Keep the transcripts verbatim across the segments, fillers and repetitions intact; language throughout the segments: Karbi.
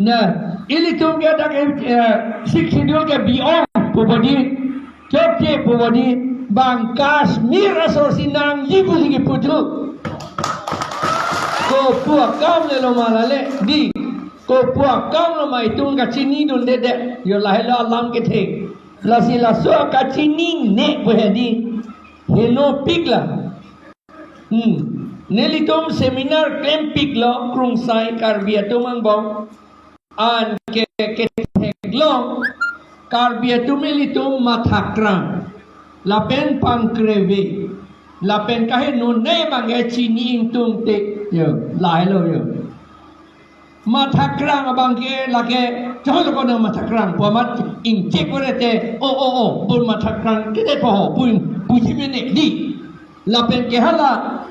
Na, ilitum ke dak, eh, Sixth Schedule ke beyond pu bodi, chokche pu bodi, bang Kashmir asor si nangji pusi keputhu. Kopu akam lelo ma lale, dei. Kopu akam lo ma itum kachinidundedet. Yo lahelo alam kethe. Lasi laso kachinine pu he dei. Henopik la. Hmm. Nelitum seminar klempiklo krungsai Karbi atum angbong. Anke ketheklong Karbi atum ilitum mathakrang. Lapen pangkreve. Lapen kaheno ne bang ke chini ingtungte. Yo, lahelo yo. Mathakrang abang ke lake, cholo kono mathakrang, pu amat ingchek korete, o, o, o, bun mathakrang, kede po ho, bun, puji mene, dei. Lapen ke hala,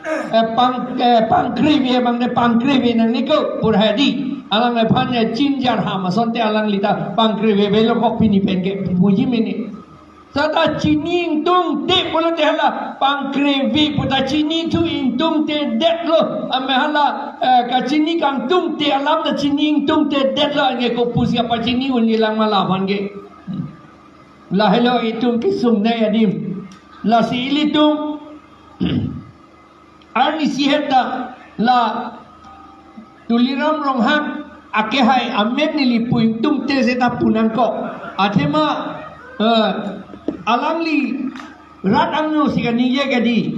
eh, pang, eh, pangkreve, abang de pangkreve nangne ko, pu ra dei. Alangliphan ya chinjar ham asonte alangli ta pangkreve avelo kok pini pen ke, puji mene. Seta chini ingtungte pulote hala pangkreve pu ta chinithu ingtungtedetlo. Ame hala, eh, kachini kangtungte alam ta chini ingtungtedetlo, anke kopusi apachini unji lang ma laphan ke. Lahelo itum kesung nai adim. Lasi ilitum arnisi heta la Tuliram Ronghang akehai amen neli pu ingtungte seta pu nangkok. Athema, eh, alangli rat angno si kaningje ke dei.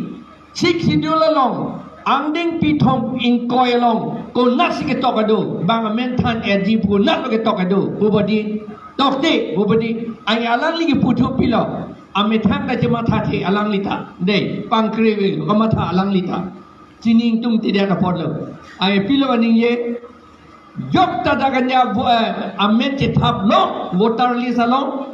Sixth Schedule along angdeng pithom ingkoi along konatsi ketok kedo, bang amen than-etji pu konatlo ketok kedo, pu bodi, tokte pu bodi, ai alangli keputhu pilo. Amethang ta chemathathe alangli ta. Dei, pangkreve kamatha alangli ta. Chini ingtungtedet apotlo. Ai pilo kaningje. Jokta dak anja vo-, eh, amen chethaplo voter list along.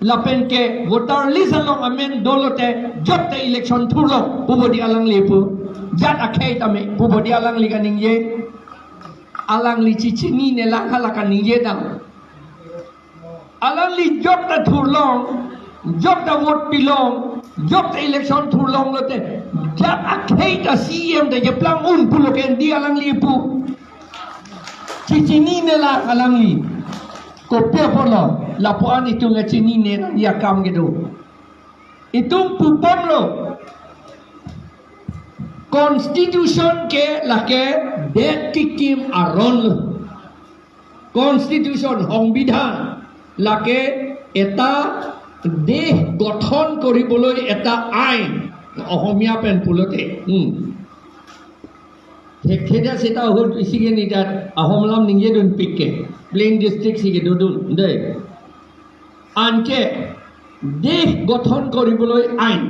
Lapen ke voter list along amen dolote jokta election thurlo pu bodi alangli pu. Jat akhei tame pu bodi alangli kaningje. Alangli chichinine lang hala kaningje dam. Alangli jokta thurlong, jokta vote pilong, jokta election thurlong lote, jat akhei ta C E M ta jeplang un pulo ke dei alangli pu. Chichinine lang alangli. Kopi apotlo, lapu-an itum kachinine nangji akam kedo. Itum pupomlo. Constitution ke lake det kekim aron lo. Constitution, সংবিধান, lake eta দেশ গঠন কৰিবলৈ এটা আইন, Asamiya pen pulote. Hmm. Thek theda seta ahut isi ke ni dat Ahom lam ningjedunpik ke. Plain district si kedodun, dei. Anke দেশ গঠন কৰিবলৈ আইন,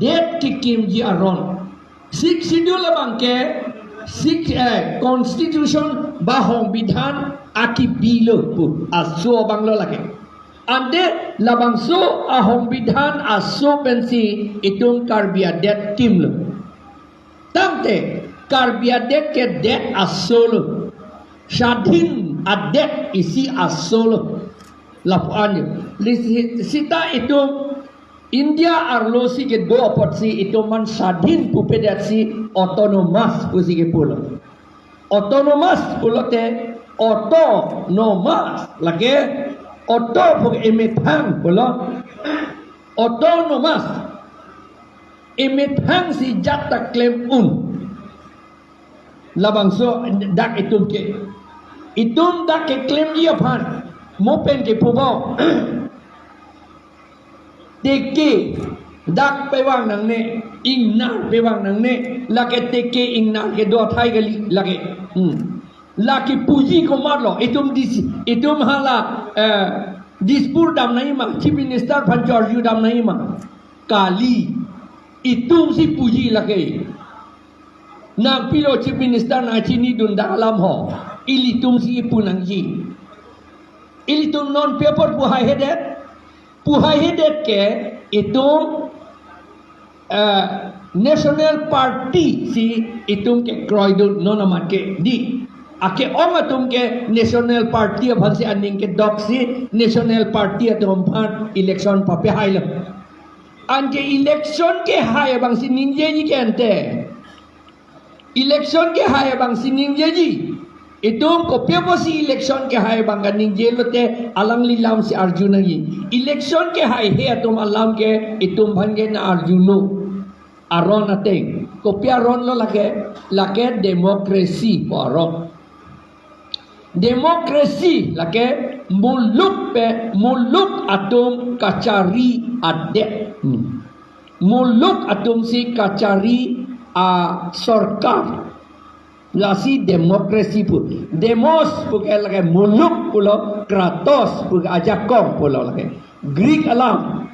det kekimji aron. Sixth Schedule abang ke, six, eh, constitution ba সংবিধান akibi lo pu, aso abang lo lake. Ante labangso a সংবিধান aso pensi itum Karbi adet kimlo. Tangte Karbi adet ke det aso lo. Swadhin adet isi aso lo. Lapu-an yo. Lasi seta itum India arlo si kedo apotsi itum man swadhin pupedetsi autonomous pusi kepulo. Autonomous pulote autonomous lake auto pu emethang pulo. Autonomous. Emethang si jat ta klem un. Labangso dak itum ke. Itum dak keklemji aphan. Mo pen kepu bo. Teke dak pevang nangne, ingnar pevang nangne, lake teke ingnar kedo athai kali lake. Hmm. Lake puji komatlo, itum dis-, itum hala, eh, Dispur dam nangji ma, Chief Minister aphan chorju dam nangji ma. Kali, itum si puji lake. Nangpilo Chief Minister nangchinidun dak alam ho. Ilitum si ipu nangji. Ilitum non pi apot pu haihedet. Pu haihedet ke itum, eh, National Party si itum kekroidun non amat ke dei. Ake-ong atum ke National Party aphan si aning kedoksi National Party atum aphan election papehailo. Anke election kehai abang si ningjeji ke ante. Election kehai abang si ningjeji. Itum kopi apotsi election kehai abang kaningje lote alangli alam si arju nangji. Election kehaihe atum alam ke itum aphan ke nang arjunon. Aron ateng. Kopi aron lo lake? Lake democracy pu aron. Democracy lake muluk pen, muluk atum kachari adet. Hmm. Muluk atum si kachari asorkar. Lasi democracy pu. Demos pu ke lake muluk pulo, kratos pu ke ajakong pulo lake. Greek alam.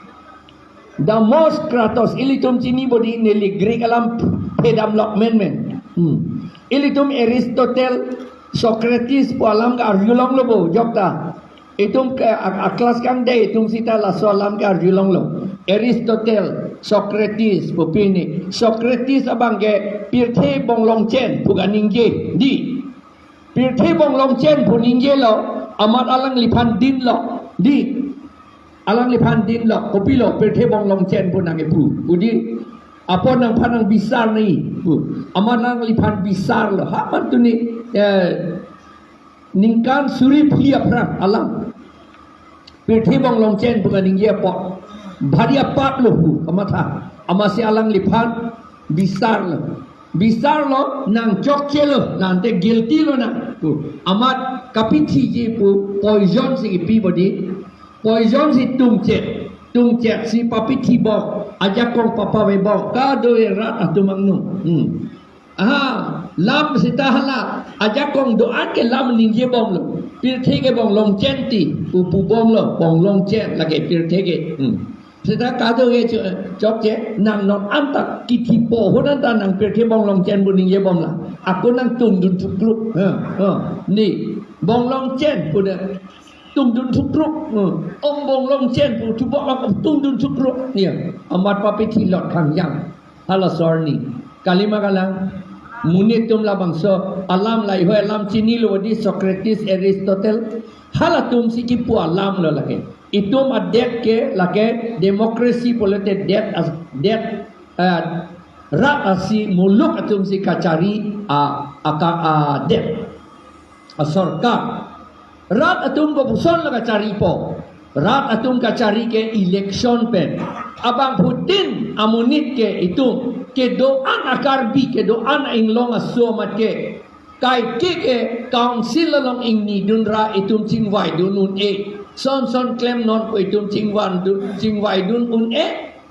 Demos kratos, ilitum chini bodi neli Greek alam phedam lok menmen. Hmm. Ilitum Aristotle, Socrates pu alam ke arjulonglo bo, jokta. Itum ke a, a class kangdei, itum sita laso alam ke arjulonglo. Aristotle, Socrates pu pini. Socrates abang ke pirthe bonglongchen pu kaningje. Dei. Pirthe bonglongchen pu ningjelo, amat alangliphan dinlo. Dei. Alangliphan dinlo, kopilo, pirthe bonglongchen pu nangkepu. Pu dei, apot nangphan nangbisar nangji pu. Amat alangliphan bisarlo. Ha, man tuni, eh, ningkan suri phli aphrang alam. Pirthe bonglongchen pu kaningje apot. Bhari apap lo pu kamatha. Amatsi alangliphan bisarlo. Bisarlo, nang chokchelo, nang te guilty lonang pu. Amat kapithiji pu poison si kipi bodi. Poison si tungchet. Tungchet si papithi bom. Ajakong papave bom. Kadokave rat atum angno. Hmm. Aha, lam sita hala, ajakong do-an ke lam ningje bomlo. Pirthe ke bonglongchen ti, pu pu bomlo, bonglongchen lake pirthe ke. Hmm. Sita kadokave cho-, chokche, nang non anta kithi po, hon anta nang pirthe bonglongchen pu ningje bomlang. Ako nang tungdun thukluk. Ha, ha. Dei, bonglongchen pu de. Tungdun thukluk. Hmm. Ong bonglongchen pu thu bom ako tungdun thukluk. Dei. Amat papithi lot khangjang. Halaso arni. Kalima kalang. Monit atum labangso alam lahei alam chinilo dei, Socrates, Aristotle. Halatum si kipu alam lo lake. Itum adet ke lake democracy pulote det as-, det, eh, rat asi muluk atum si kachari a, aka, adet. Asorkar. Rat atum kopuson la kacharipo? Rat atum kachari ke election pen. Abangphutin amonit ke itum kedo-an a-Karbi, kedo-an a-Inglong aso amat ke kaike ke council along ingnidun ra itum chingvaidun un-e. Son son klem non pu itum chingvaidun, chingvaidun un-e.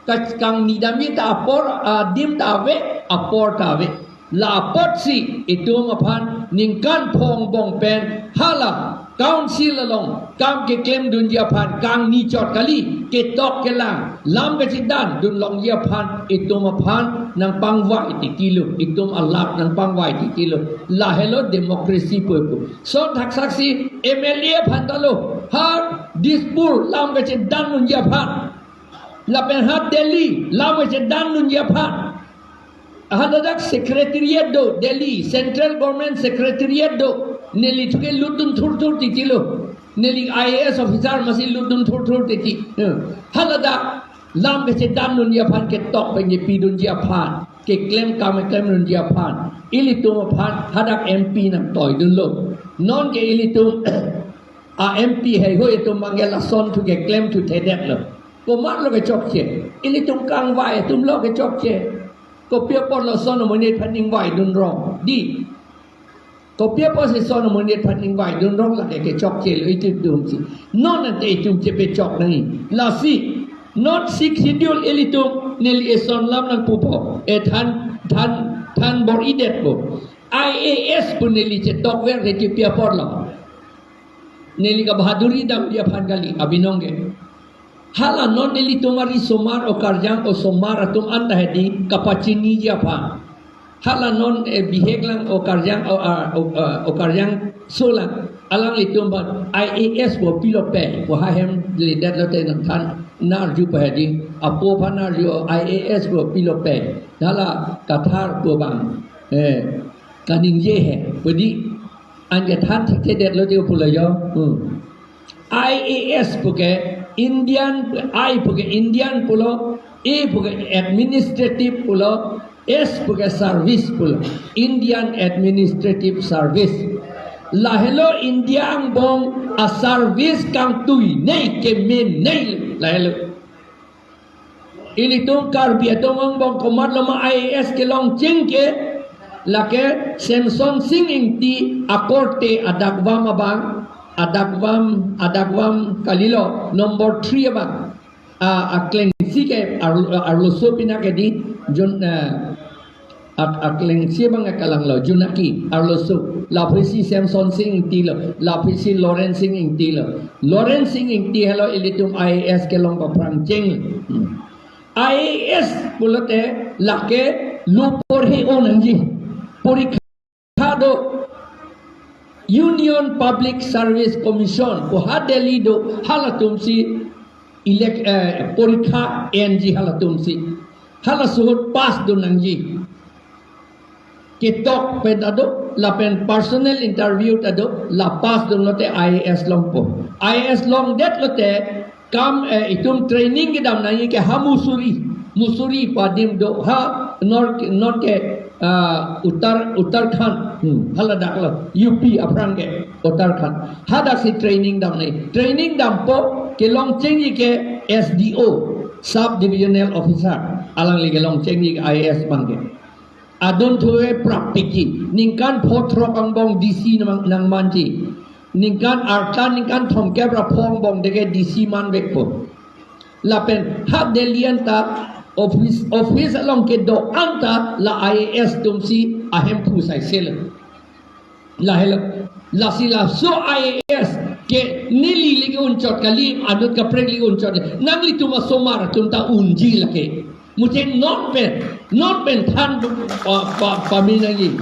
Ka-, kangnidamji ta apor, adim ta ave, apor ta ave. La apotsi itum aphan ningkan phongo angbong pen hala council along kam keklemdunji aphan kangni chot kali, ketok kelang, lam kachedandun longji aphan itum aphan nangpangvai titilo, itum alam nangpangvai titilo. Lahelo democracy pu pu. Son thaksaksi M L A aphan ta lo, ha Dispur lam kachedandunji aphan. Lapen ha Delhi, lam kachedandunji aphan. Haladak secretariat do, Delhi, Central Government Secretariat do. Neli thu ke lutdun thurthur titilo. Neli I A S officer amatsi lutdun thurthur titi. Hmm. Haladak lam kachedandunji aphan, ketok pen kepidunji aphan, keklem kam keklemdunji aphan. Ilitum aphan hadak M P nangtoidunlo. Non ke ilitum a M P heihui atum abang ke lason thu keklem thuthedetlo. Komatlo kechokche? Ilitum kangvai atumlo kechokche. Kopi apotlo son amonit aphan ningvaidun rong? Dei. Kopi apotsi son amonit aphan ningvaidun rong lake kechokchelo itum atumsi. Non ante itum chepechok nangji. Lasi, non Sixth Schedule ilitum neli eson alam nangpupo. E than, than, than bor-idetpo. I A S pu neli chetokver re kopi apotlo? Neli kabahaduri damji aphan kali, abinong ke. Hala non nelitum ari osomar okarjang osomar atum anta hedi kapachiniji aphan. Hala non, eh, bihek lang okarjang o, ah, o, ah, okarjang so lang. Alanglitum aphan I A S pu pilo pe, pu ha hem ledet lote nangthan nang arju pa hedi. Apo aphan nang arju, I A S pu pilo pe. Hala Kathar pu abang, eh, kaningje he, pu dei. Anke than thekthedetlo te pulo jo. Hmm. I A S pu ke Indian, I pu ke Indian pulo, A pu ke administrative pulo, S pu ke service pulo. Indian Administrative Service. Lahelo India angbong a-service kangtui nei kemen nei lahelo. Ilitum Karbi atum angbong komatlo ma I A S kelong chingke, lake Semson Sing Ingti akorte adakvam abang, adakvam, adakvam kalilo number three abang. A, aklengsi ke arlo, arloso pina ke di, Jun, eh, ak-, aklengsi abang ke kalanglo, Junaki, arloso. Lapusi Semson Sing Ingti lo, lapusi Lawrence Sing Ingti lo. Lawrence Sing Ingti helo ilitum I A S kelong paphrang cheng. Hmm. I A S pulote lake lo porhe-o nangji. Porikha do, Union Public Service Commission pu ha Delhi do, halatumsi elect, eh, porikha enji halatumsi. Halaso ahut pass do nangji. Ketok pen ta do, lapen personal interview ta do, la pass do lote I A S longpo. I A S longdet lote kam, eh, itum training kedam nangji ke ha Mussoorie. Mussoorie pu adim do, ha North, North ke, ah, Uttar, Uttarakhand. Hmm, haladak lo, U P aphrang ke, Uttarakhand. Hadaksi training dam nangji. Training dampo kelong chengji ke S D O, Sub Divisional Officer. Alangli kelong chengji I A S abang ke. Adun thuve prapikji. Ningkan pho throk angbong D C nang, nangmanji. Ningkan arta, ningkan thomkep ra pho angbong deke D C manvekpo. Lapen ha Delhi anta office, office along kedo anta la I A S atumsi ahemphu saisel. Lahelo. Lasi laso I A S ke neli ligi unchot kali, anut kaprek ligi unchot. Nanglitum asomar atum ta unji lake. Muthe non pen, non pen than, pa, pa, pame nangji.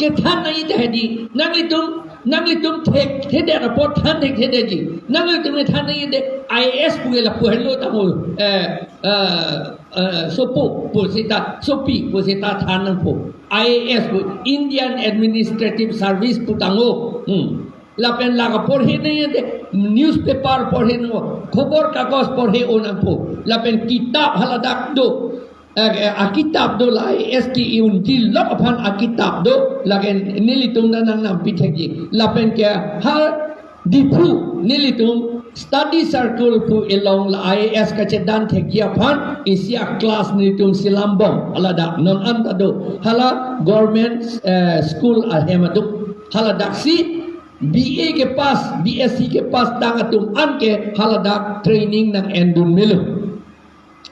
Kethan nangji ta hedi. Nanglitum, nanglitum thekthedet apot than thekthedetji. Nanglitum kethan nangji te I A S pu ke lapu helo tanglo. Eh, eh, eh, sopo pu seta, sopi pu seta than nangpo. I A S pu Indian Administrative Service pu tanglo. Hmm. Lapen lake porhe nangji te newspaper porhe nangpo, khobor kagoj porhe-o nangpo. Lapen kitab haladak do. Eh, eh, akitab do la I A S ke-unji lok aphan akitab do, lake nelitum ta nangnam pithekji. Lapen ke ha Diphu nelitum study circle pu elong la I A S kachedan thekji aphan isi a-class nelitum selam bom haladak non anta do. Hala government, eh, school ahem atum haladaksi B A ke pass, B S C ke pass tang atum anke haladak training nang-endun melo.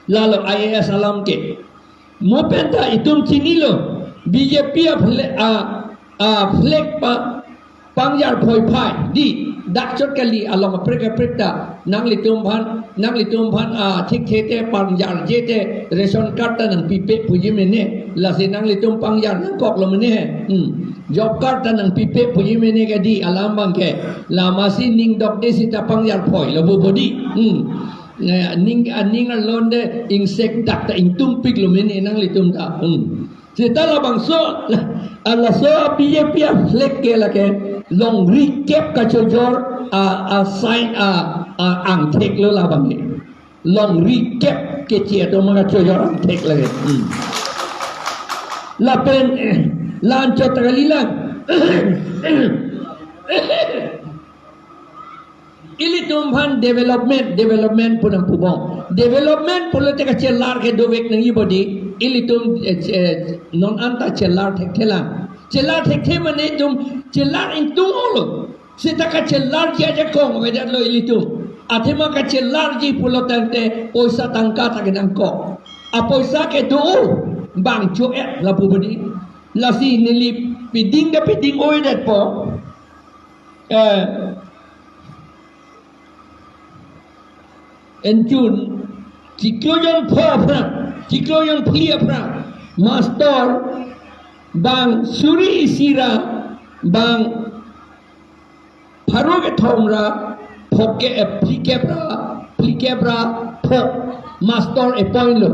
Lalo I A S alam ke. Mo pen ta itum chinilo, B J P a fle-, a, a flag pa pangjar phoiphai di, dak chot kali along kaprek kaprek ta nanglitum aphan, nanglitum aphan, a, thik the te pangjarje te ration card ta nangpipe puji mene, lasi nanglitum pangjar nangkoklo mene. Hmm. Job card ta nangpipe puji mene ke di alam abang ke. Lamasi ning dokde seta pangjar phoilo pu pu di. Hmm. Eh, ning, aning alonde ingsek dak ta ingtumpiklo mene nanglitum ta. Hmm. Seta labangso, la, laso B J P a flag ke lake longri kep kachojor a, a sign a, a angthek lo labang ke. Longri kep keche atum kachojor angthek lake. Hmm. Lapen, eh, la-anchot kali lang. Ilitum aphan development, development pu nangpubom. Development pulote kachelar ke dovek nangji bodi. Ilitum, eh, eh, non anta chelar thekthe lang. Chelar thekthe mane itum chelar ingtung-olo. Seta kachelarji ajakong avedetlo ilitum. Athema kachelarji pulo tangte poisa tangka ta kenangkok. Apoisa kedo bang cho-et lapu bodi. Lasi neli piding ta piding-oidetpo. Eh, enchun, chiklo jon pho aphrang, chiklo jon phli aphrang, mastor bang suri isi ra bang pharo kethom ra phok ke, eh, phlikep ra, phlikep ra phok mastor appoint lo.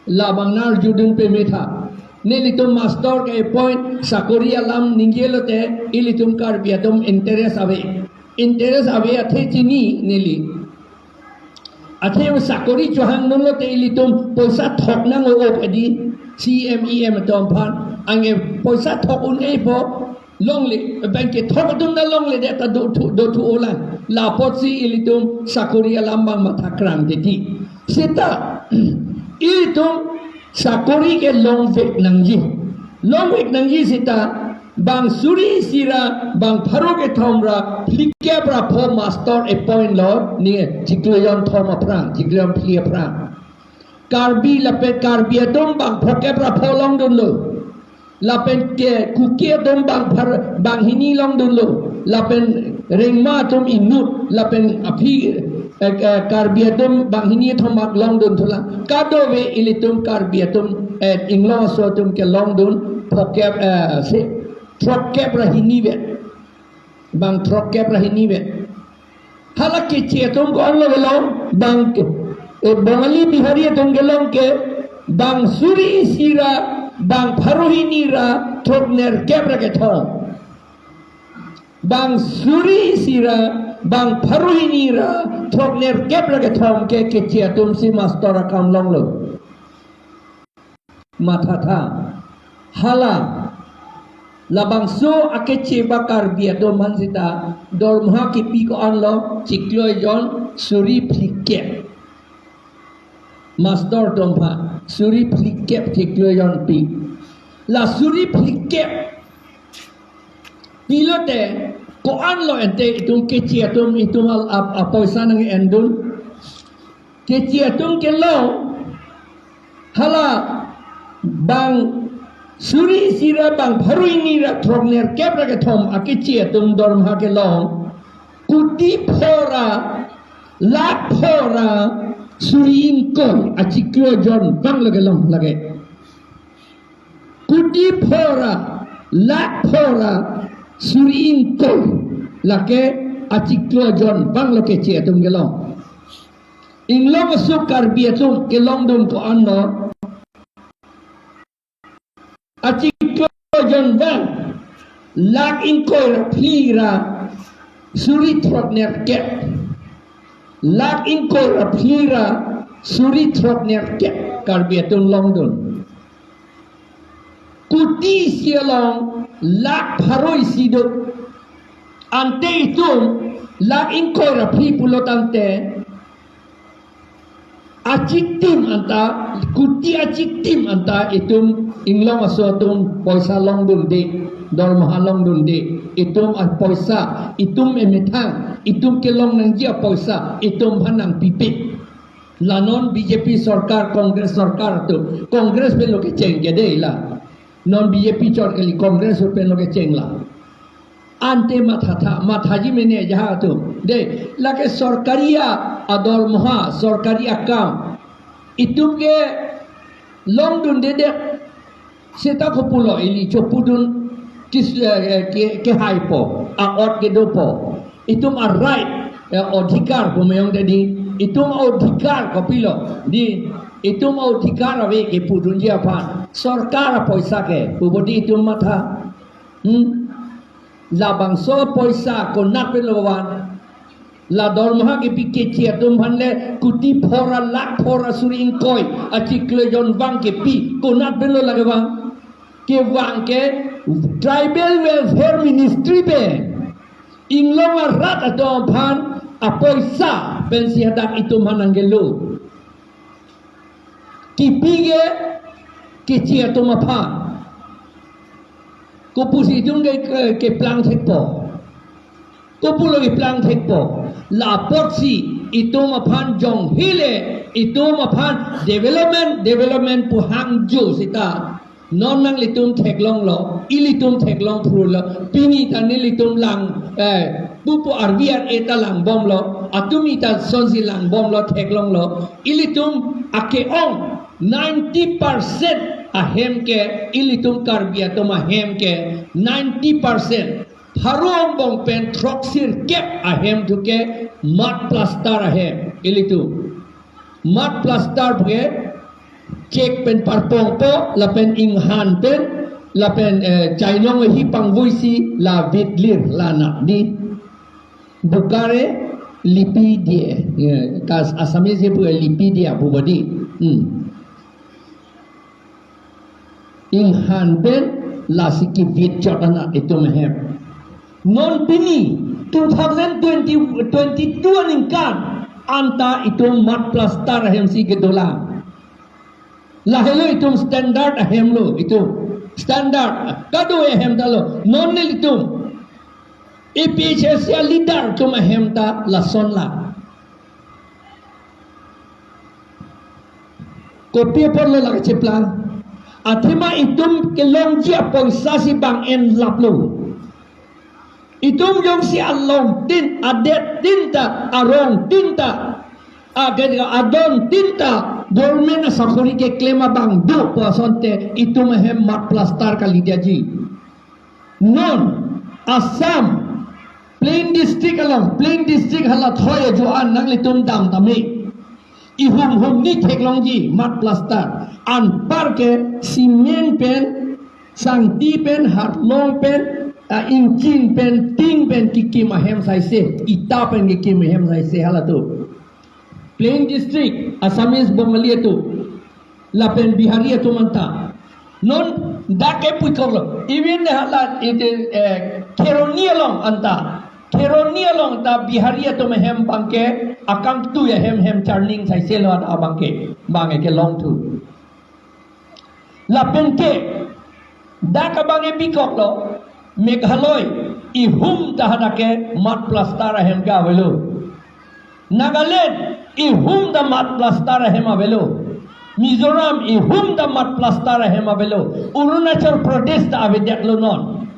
Labang nangarjudun pemetha. Nelitum mastor ke-appoint sakori alam ningjelo te ilitum Karbi atum interest ave. Interest ave athe chini neli. Athe sakori chohangdunlo te ilitum poisa thok nang-o-o edi C M E M atum aphan. Anke poisa thok un-epo. longle, bang kethok atum ta longle det ta dothu, dothu olang. La apotsi ilitum sakori alam abang matha krang titi. Seta ilitum sakori ke longvek nangji. Longvek nangji seta bang suri isi ra, bang pharo kethom ra, phlikep ra pho master appoint lo, ne chiklo jonthom aphrang, chiklo jonphli aphrang. Karbi lapen Karbi atum bang phokep ra pho longdunlo. Lapen ke Kuki atum bang phar, bang hini longdunlo. Lapen Rengma atum inut, lapen aphi, eh, eh, Karbi atum bang hini thom mak longdun thulang. Kadokave ilitum Karbi atum, eh, Inglong aso atum ke longdun phokep, eh, si, throkkep ra hini vet. Bang throkkep ra hini vet. Hala Keche atum ko-an lo kelong, bang ke, eh, Bongali Bihari atum kelong ke, bang suri isi ra, bang pharo hini ra, throknerkep ra kethom. Bang suri isi ra, bang pharo hini ra, throknerkep ra kethom ke Keche atum si master akam longlo. Mathatha. Hala labangso akeche ba Karbi atum aphan seta dormoha kipi ko-an lo, chiklo jon suri phlikep. Master atum aphan suri phlikep chiklo jon pi. La suri phlikep pilote ko-an lo ente itum Keche atum itum al ap, apoisa nang-endun. Keche atum kelong hala bang suri isi ra bang pharo hini ra throknerkep ra kethom akeche atum dormoha kelong kuti pho ra, lakh pho ra suri ingkoi, achiklo jon abang lo kelong lake. Kuti pho ra, lakh pho ra suri ingkoi, lake achiklo jon abang lo Keche atum kelong. Inglong aso Karbi atum kelongdun ko-an lo. Achiklo jon abang lakh ingkoi ra phli ra suri throknerkep. Lakh ingkoi ra phli ra suri throknerkep Karbi atum longdun. Kuti isi along lakh pharo isi do. Ante itum lakh ingkoi ra phli pulo tangte achitim anta, kuti achitim anta itum Inglong aso atum poisa longdunde, dormoha longdunde, itum apoisa, itum emethang, itum kelong nangji apoisa itum aphan nangpipe. La non B J P sorkar, Congress sorkar atum, Congress pen lo kecheng ke dei la. Non B J P chot kali, Congress pen lo kecheng la. Ante mathatha, mathaji mene jaha atum. Dei, lake sorkari a, adormoha, sorkari akam. Itum ke longdundedet. Seta kopulo ili chopudun kis, eh, eh, ke, kehaipo, a-ot kedopo. Itum a-right, eh, odhikar pu meyong dei. Itum odhikar kopilo dei. Itum odhikar ave kepudunji aphan. Sorkar apoisa ke, pu bodi itum matha. Hmm? Labangso poisa konat pen lo van. La dormoha kipi Keche atum aphan le kuti pho ra lakh pho ra suri ingkoi, achiklo jon abang kipi, konat pen lo lake vang. Kevang ke Tribal Welfare Ministry pen, Inglong arat atum aphan apoisa pensi hadak itum aphan nangkelo. Kipi ke Keche atum aphan. Kopusi itum ke, ke, keplang thekpo. Kopulo keplang thekpo. La apotsi itum aphan jong hile, itum aphan development, development pu hangjo seta. Non nanglitum theklonglo, ilitum theklong phrulo, pini ta nelitum lang, eh, pupu R V R A ta langbomlo, atum ita sonsi langbomlo, theklonglo, ilitum ake-ong ninety percent ahem ke, ilitum Karbi atum ahem ke, ninety percent, pharo angbong pen throksirkep ahem thu ke mud plaster ahem, ilitum. Mud plaster pu ke chek pen parpongpo, lapen inghan pen, lapen, eh, chainong ahi pangvuisi la vitlir la nat dei. Bokare lipi diye, eh, kas Assamese pu lipi diya pu bodi. Hmm. Inghan pen Lasi kevit chot anat itum ahem. Non pini two thousand twenty, twenty-two aningkan anta itum mud plaster ahem si kedolang. Lahelo itum standard ahem lo itum. Standard. Kado ahem ta lo. Non nelitum A P H L C a-leader atum ahem ta lason la. Kopi apotlo la kacheplang? Athema itum kelongji apoisa si bang en laplo. Itum jongsi alongtin, adettin ta, arongtin ta, a-, ke-, adontin ta, government asakori keklem abang do pu asonte itum ahem mud plaster kalidaji. Non Assam plain district along, plain district hala thoi ajo-an nanglitum dam tame. Ihum humni theklongji mud plaster. Anparke cement pen, sangti pen, harlong pen, ah, ingchin pen, tin pen kekim ahem saise, ita pen kekim ahem saise halatum. Plain district, Assamese, Bengali atum, lapen Bihari atum anta. Non dak ke puikoklo. Even hala ite, eh, Kheroni along anta. Kheroni along ta Bihari atum ahem bangke akangtui ahem hem charning saiselo ada bangke. Bangke kelongthu. Lapen ke dak abang e bikoklo, Meghalaya ihum ta hadak ke mud plaster ahem ke avelo. Nagaland ihum ta mud plaster ahem avelo. Mizoram ihum ta mud plaster ahem avelo. Arunachal Pradesh ta avedetlo non.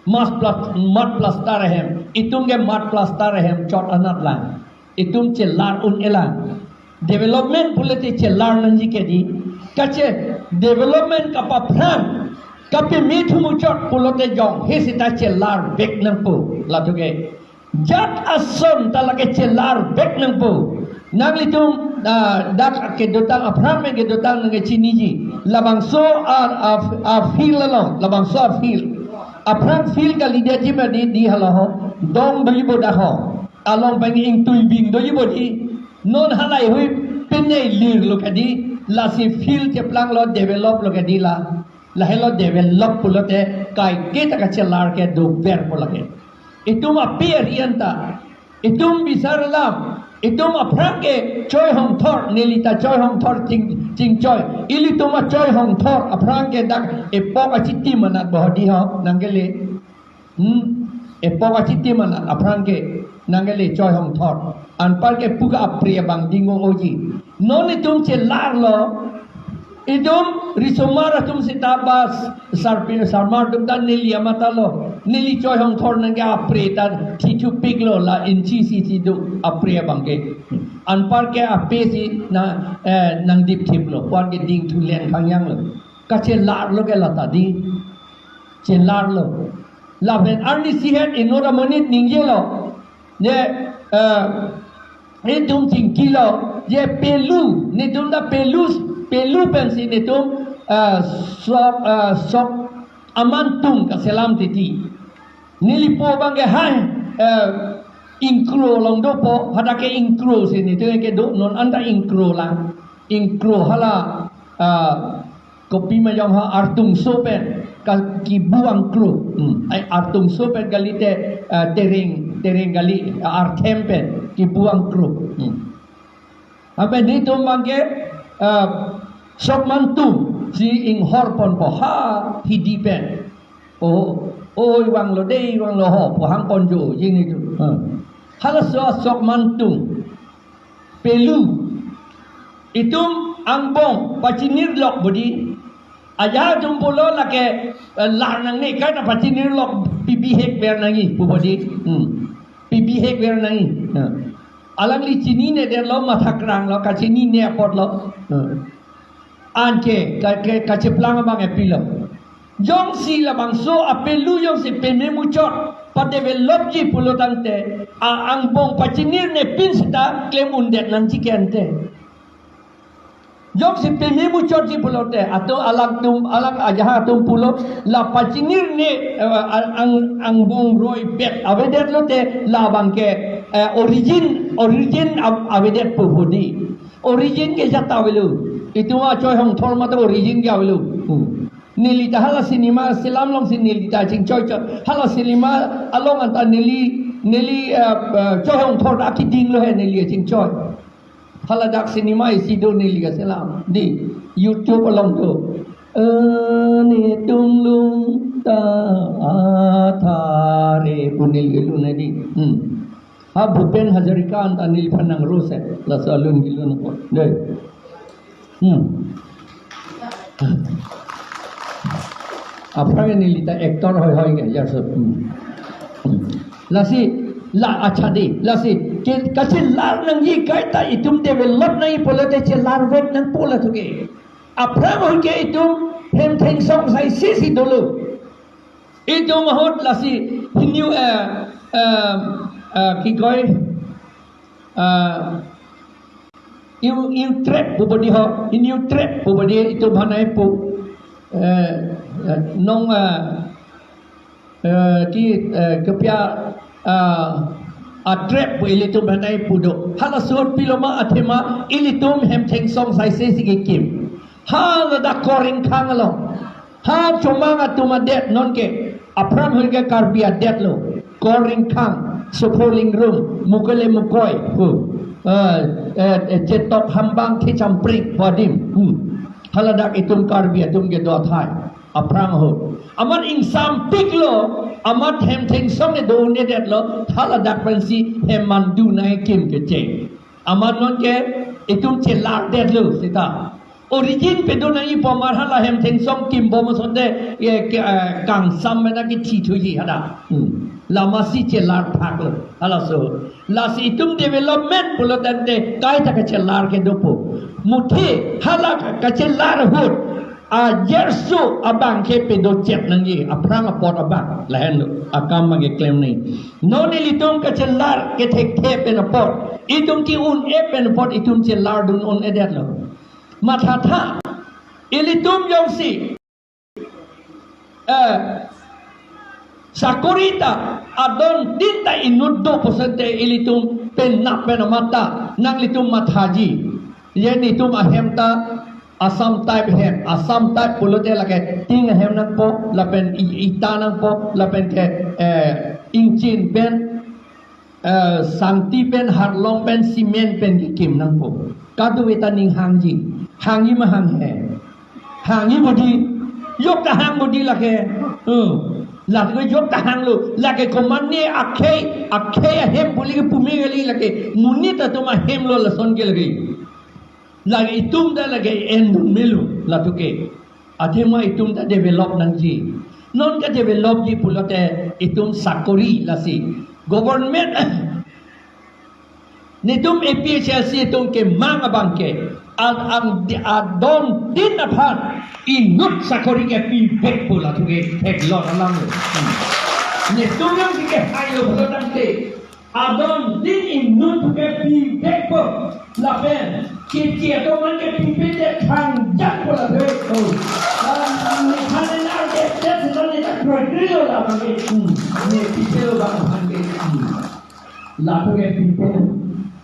Mud plas-, mud plaster ahem. Itum ke mud plaster ahem chot anat lang. Itum chelar un-e lang. Development pulote chelar nangji ke di. Kache development kapaphrang, kapeme thumu chot pulote jong he sita chelar vek nangpo. Latum ke jat ason ta lake chelar vek nangpo. Nanglitum, ah, dak kedotang aphrang pen kedotang nangchiniji. Labangso a, a, a-field along, labangso a-field. Aphrang field kalidaji ma di, di hala ho. Dong doji bo dak ho. Along pen ingtui bing doji bo di. Non halai hui penai lir lo ke di. Lasi field cheplanglo, develop lo ke di la. Lahelo develop pulote kaike ta kachelar ke dover pu lake. Itum ape ari anta. Itum bisar alam. Itum aphrang ke choi hongthor, neli ta choi hongthor ching, chingchoi. Ilitum achoi hongthor aphrang ke dak epok achitim anat bo di ho, nangkele. Hmm. Epok achitim anat aphrang ke nangkele choi hongthor. Anparke puka apre abang dingo oji. Non itum chelarlo. Itum risomar atum sita bas sarpi sarmar atum ta neli amatha lo. Neli choi hongthor nangke apre ta thithupiklo la inchi si si do apre abangke. Anparke ape si na, eh, nangdipthiplo. Puan ke dingthu len khangyanglo. Kachelarlo ke lata di. Chelarlo. Lapen arnisi het inut amonit ningjelo. Ne, eh, itum chingkilo. Je pelu, netum ta pelu, pelu pensi netum, eh, sok, eh, sok aman tung kaselam titi. Nelipo abangke hai, eh, ingkro along dopo, hadak ke ingkro si netum ke do, non anta ingkro lang. Ingkro hala, eh, kopi ma jong ha artungso pen ka kibu angkro. Hmm. Ai artungso pen kalite, eh, tereng, tereng kali, eh, arthem pen kibu angkro. Hmm. Ape netum abangke, eh, sok mantu si inghor ponpo ha hidi pen. O, oi vanglo dei vanglo ho pu hang ponjo jing netum. Hmm. Halaso sok mantu. Pelu. Itum angbong pachinirlok bo di. Ajahak atum pulo lake, eh, lar nangne kaita pachinirlok pibihek ver nangji pu bo di. Hmm. Pibihek ver nangji. Hmm. Alangli chininedetlo mathakranglo kachinine apotlo. Hmm. Anke, ka, ke, kacheplang abang epilo. Jongsi labangso apelu jongsi peme muchot, padevelopji pulo tangte, a angbong pachinirne pin sita klem undet nangji ke ante. Jongsi peme muchotji pulote, ato alangtum, alang ajahak atum pulo, la pachinirne, eh, ang, angbong roibet avedetlote, labangke, eh, origin, origin av-, avedetpo hodi. Origin ke jat ta avelo. Itum achoi hongthor mate origin ke avelo. Hmm. Neli ta hala cinema selam alongsi neli ta chingchoi choi. Hala cinema along anta neli, neli, eh, eh, choi hong thor ta keding lo he neli chingchoi. Hala dak cinema isi do neli kaselam. Di YouTube along do. Ane tunglung ta athare pu neli lun di. Hmm. Ha Bhupen Hazarika anta neliphan nang rose. Laso alun kelun ko. Dei. Hmm. Aphrang neli ta actor hoi hoi ke, ya so. Hmm. Hmm. Lasi, la acha di, lasi, ke, kachelar nangji kaita itum develop nangji pulote chelar vek nangpo latum ke. Aphrang hoi ke itum hem thengsong sai si si dolo. Itum ahut lasi hiniu, eh, eh, eh, ki koi, eh, iu, iu trap pu bodi ho, hiniu trap pu bodi itum hanai pu, eh, eh, nong, eh, eh, ki, eh, kepia, eh, a trap pu ilitum hanai pu do. Halaso ahut pilo ma athema ilitum hem thengsong sai si si kekim. Hala dak Koring khang along. Ha Chomang atum adet non ke. Aphrang hoi ke Karbi adet lo. Koring khang, Sopho Lingrum, Mukele Mukoi. Hu. Eh, eh, eh, Chetok Hambang Khichampring pu adim. Hmm. Hala dak itum Karbi atum kedo athai. Aphrang ho. Amat ingsampik lo, amat hem thengsong kedo un-edet lo, hala dak pensi hem mandu nangkim kecheng. Amat non ke itum chelar det lo seta. Origin pado nangji pu amat hala hem thengsong kimbom asonte, ye ke, eh, kangsam mena kithi thuji hada. Hmm. Lamasi chelar phak lo. Halaso. Lasi itum development pulo tangte kaita kachelar kedo po. Muthe hala ka-, kachelar ahut. Ajerso abang ke pado chet nangji. Aphrang apot abang. Lahenlo. Akam abang keklem nangji. Non ilitum kachelar kethekthe pen apot. Itum ke-un-e pen apot itum chelar dun un-edet lo. Mathatha. Ilitum jongsi, eh, sakori ta adon tin ta inut do pusonte ilitum pen nap pen amat ta nanglitum mathaji. Ye netum ahem ta Assam type hem, Assam type pulote lake tin ahem nangpo, lapen i-, ita nangpo, lapen ke, eh, ingchin pen, eh, sangti pen, harlong pen, cement pen kekim nangpo. Kadokave ta ning hangji. Hangji ma hanghe. Hangji bodi. Yok ta hang bodi lake. Hmm. Lake yok ta hanglo. Lake komatne akhei, akhei ahem boli ke pumi kali lake. Monit atum ahem lo lason ke lake. Lake itum ta lake en dun melo latum ke. Athema itum ta develop nangji. Non kadevelopji pulote itum sakori lasi. Government netum A P H L C atum kemang abang ke. An, an, adon tin aphan inut sakori kepivek pu latum ke theklong alam lo. Hmm. Netum yang ke hai lo pulo tangte. Adon tin inut kepivek po lapen kiti atum an kepipe te thangjak po lapen. Oh. An ne khane na ke te se ne ta kroi kroi lo lapen ke. Hmm. Ne pipe lo bang aphan ke. Hmm. Lapen kepipe.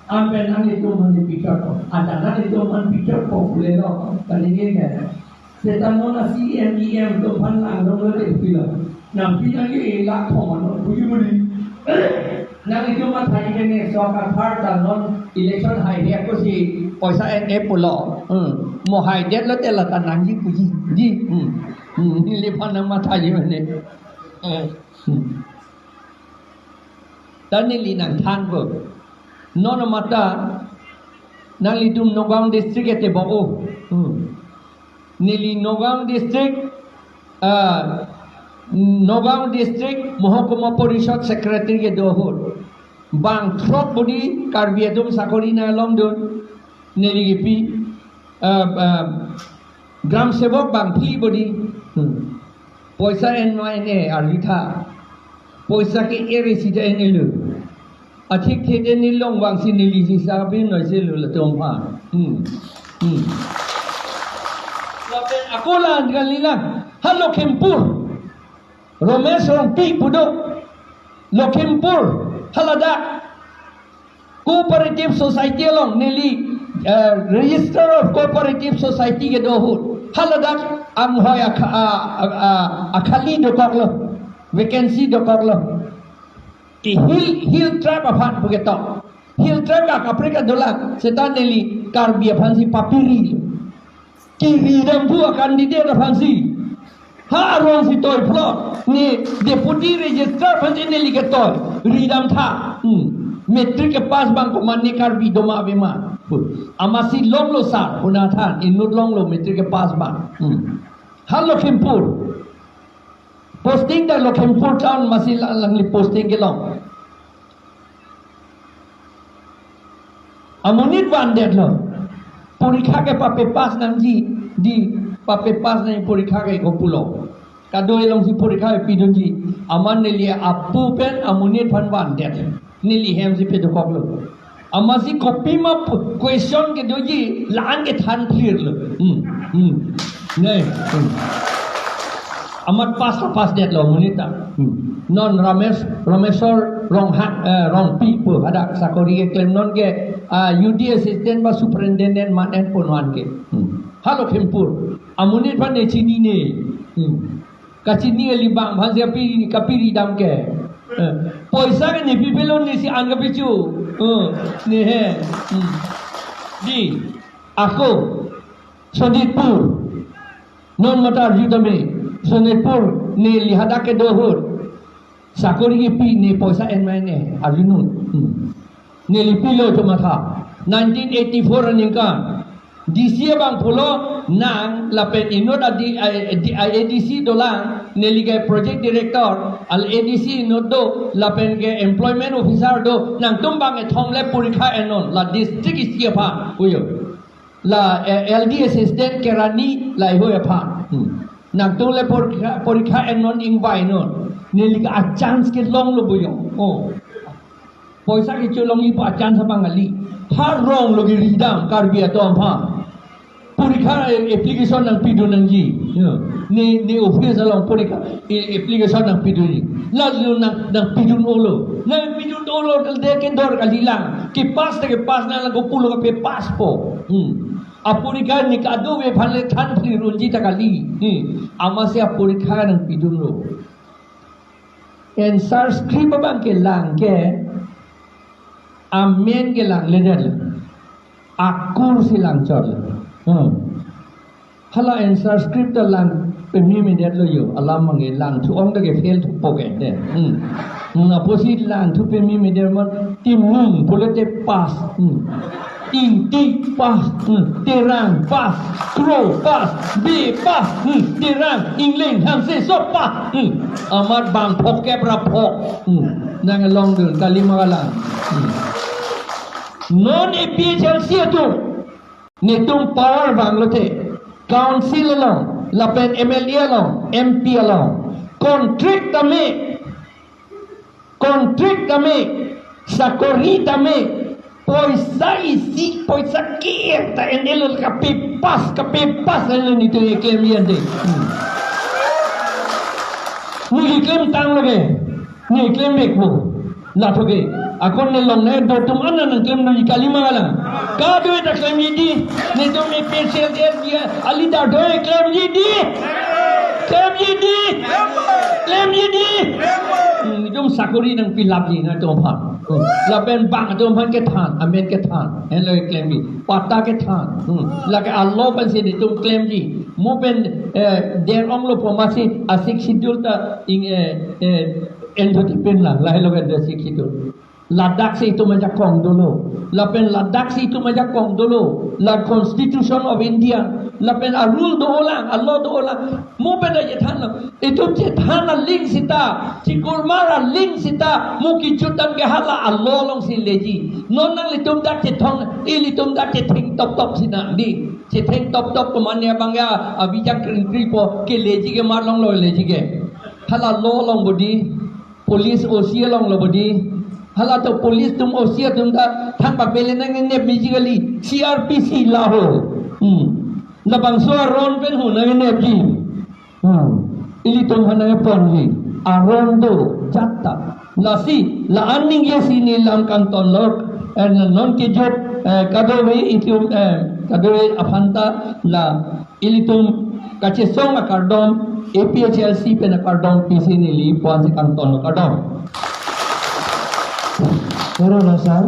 An pen nanglitum aphan pichot po. Ada nanglitum aphan pichot po pule lo. Kali ni ke. Seta non a C E M, E M atum aphan langdun lote pilo. Nangpi nangji lakh thom ano puji budi. Nanglitum mathaji ke ne sorkar thar ta non election hai he ako si poisa en-e pulo. Hmm. Mo haidet lote lata nangji puji. Ji. Hmm. Hmm. Neliphan nangmathaji mane. Eh. Hmm. Ta neli nangthanpo. Non amat ta nanglitum Nagaon district ete bo o. Hmm. Neli Nagaon district, ah, Nagaon district Mohokuma Porishad secretary kedo ahut. Bang throk bodi Karbi atum sakori nang longdun. Neli kipi, ah, ah, Gram Sevok bang phli bodi. Hmm. Poisa en ma en-e arlitha. Poisa ke-er isi ta en-e lo. Athik thede nelong vangsi neli jisa bin noise lo latum aphan. Hmm. Hmm. Lapen ako la-an kali lang. Ha Lakhimpur. Romesh Rongpi pu do. Lakhimpur. Haladak. Cooperative Society along neli, eh, Register of Cooperative Society kedo ahut. Haladak anghoi akha-, a, a, a, akhali dokoklo, vacancy dokoklo. Ke Hill, Hill Tribe aphan pu ketok. Hill Tribe ka kaprek adolang, seta neli Karbi aphansi papiri. Kiri damthu a candidate aphansi. Ha arongsi toi phlot, ne deputy registrar aphansi neli ketoi. Ridamtha. Hmm. Matric kepass abang komat ne Karbi doma avema. Amatsi longlo sir, puna than, inut longlo matric kepass abang. Hmm. Ha Lakhimpur. Posting ta Lakhimpur town amatsi la-, alangli posting kelong. Amonit vandetlo. Porikha ke pape pass nangji, dei, pape pass nang porikha ke ko pulo. Kado alongsi porikha pidunji. Amat neli apu pen amonit aphan vandet. Neli hemsi pedokoklo. Amatsi kopima pu-, question kedoji, la-an kethan clear lo. Hmm, hmm. Nai, hmm. Amat pass ta passdetlo amonit ta. Hmm. Non Ramesh, Rameshwar Ronghang, eh, Rongpi pu hadak sakori keklem non ke, ah, U D assistant ba superintendent man en ponwan ke. Hmm. Ha Lakhimpur. Amonit aphan ne chinine. Hmm. Kachini kali abang aphansi kapi, kapiri dam ke. Eh, poisa ke ne pipelo, nesi an kapichu. Eh, ne he. Hmm. Dei, ako, Sonitpur. Non matar jutame. Sonitpur, neli hadak kedo ahut. Sakori kepi ne poisa en ma ne, arjunun. Hmm. Neli pilo chomatha. Nineteen eighty-four aningkan. D C abang pulo nang lapen inut adi, eh, di, eh, A D C dolang, neli ke project director, al A D C inut do, lapen ke employment officer do, nangtum bang kethom le porikha ennon, la district isi aphan, puyo. La, eh, L D assistant kerani laheihui aphan. Hmm. Nangtum le porikha, porikha ennon ingvainon. Neli ke a-chance kelonglo puyo. Oh. Poisa kecholongji pu a-chance abang kali. Ha ronglo kiri dam Karbi atum aphan. Porikha, eh, application nangpidun nangji. Ya. Ne, ne office along porikha, eh, application nangpidunji. Lalu nang, nangpidun-olo. Nangpidun-olo, de kedor kalilang. Kepass ta kepass, nang lagu pulo kape passpo. Hmm. Aporikha ne kadokave aphan le than clear unji ta kali. Hmm. Amatsi aporikha nangpidunlo. Answer script abang kelang ke, amen kelangledetlo. Akursi langchotlo. Hmm. Hala answer script ta lang pememedetlo yo. Alam abang ke langthu-ong ta ke fail thupo ke de. Hmm. Hmm, apotsi langthu pememedet man, Timung pulote pass. Hmm. Ingti pass. Hmm. Terang pass. Kro pass. Bey pass. Hmm. Terang, Engleng, Hanse, sob pass. Hmm. Amat bang phok kep ra phok. Hmm. Nang longdun, kali ma kalang. Hmm. Non A P H L C atum. Netum power vanglote, council along, lapen M L A along, M P along, contract tame, contract tame, sakori tame, poisa isi, poisa ke-en ta enlo, kape pass, kape pass enlo netum keklemji ante. Hmm. Neli klemtanglo ke. Ne klem vekpo. Lapu ke. Ako ne longle do atum an nangklemji, kali ma kalang. Kadokave ta klemji dei. Netum A P H L C dia. A-leader do klemji dei. Klemji dei. Klemji dei. Hmm, netum sakori nangpilapji nangtum aphan. Hmm. Lapen bang atum aphan kethan, amen kethan. Henlo klemji. Patta kethan. Hmm. Lake alo pensi netum klemji. Mo pen, eh, der-onglo pu amatsi a-Sixth Schedule ta ing, eh, eh, en thot pen lang, lahelo ke a-Sixth Schedule. Ladaksi itum ajakong dolo. Lapen ladaksi itum ajakong dolo. La Constitution of India. Lapen a-rule dolang, a-law dolang. Mo pen ta chethanlo. Itum chethan aling seta, chikurmar aling seta, mo kejut dam ke hala a-law alongsi leji. Non nanglitum dak chethong, ilitum dak chetheng toptop si nang dei. Chetheng toptop pu mane abang ke abijang kring kri po, keleji ke mar longlo leji ke. Hala law along bodi, police O C alonglo bodi. Halatum police atum O C atum ta thangbak bele nangnep meji kali, C R P C laho. Hmm. Labangso aron pen hu nangnepji. Hmm. Ilitum aphan nangponji. Aron do jat ta. Lasi, la aning isi ne lam kangtonlo, eh, non kejut, eh, kadokave itum, eh, kadokave aphan ta la ilitum Kachesong akardom, A P H L C pen akardom pisi neli ponsi kangton akardom. Pero lo sir,